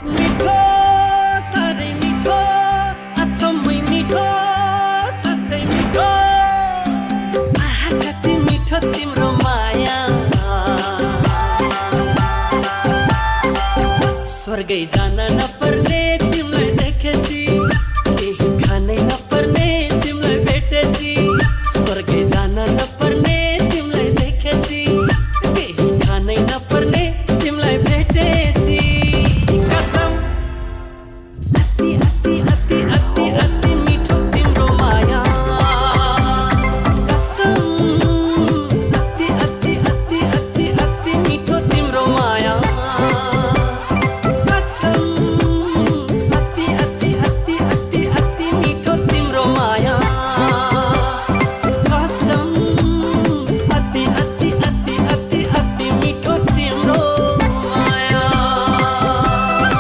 मिठो साह्रै मिठो अचम्मै मिठो साँच्चै मिठो आहा कति मिठो तिम्रो माया स्वर्गै जान नपर्ने तिमीलाई देखेसी